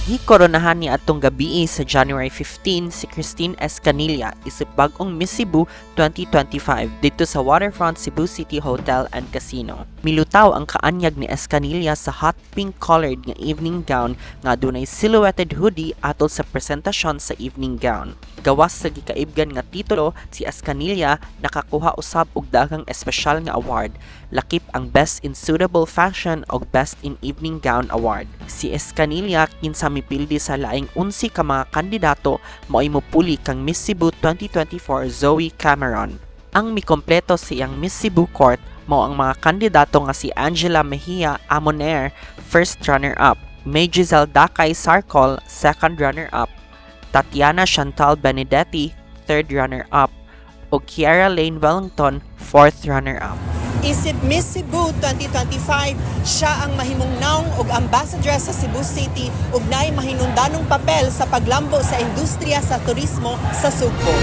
Gikoronahan niadtong gabii sa January 15 si Christine Escanilla isip bag-ong Miss Cebu 2025 didto sa Waterfront Cebu City Hotel and Casino. Milutaw ang kaanyag ni Escanilla sa hot pink colored nga evening gown nga adunay silhouetted hoodie atol sa presentasyon sa evening gown. Gawas sa gikaibgan nga titulo, si Escanilla nakakuha usab og daghang espesyal nga award, lakip ang Best in Suitable Fashion ug Best in Evening Gown Award. Si Escanilla, kinsa mipildi sa laing 11 ka mga kandidato, mao'y mopuli kang Miss Cebu 2024 Zoe Cameron. Ang mikompleto sa iyang Miss Cebu Court mao ang mga kandidato nga si Angela Mejia Amoner, first runner-up, May Giselle Dakay Sarcol, second runner-up, Tatiana Chantal Benedetti, third runner-up, ug Kiara Lane Wellington, fourth runner-up. Isip Miss Cebu 2025, siya ang mahimong nawong ug ambassador sa Cebu City ug naay mahinundanong papel sa paglambo sa industriya sa turismo sa Sugbo.